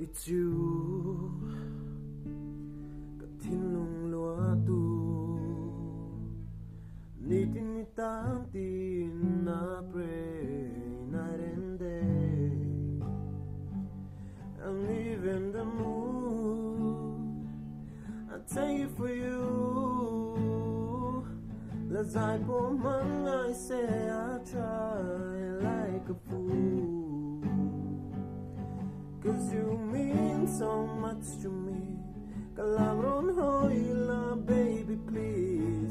It's you Ka thinlung luahtu Nitin ni tang tin I pray night and day And even the moon I take it for you La zai po mang I say I try like a fool Cause you mean so much to me Ka lam rawn hawi la baby please.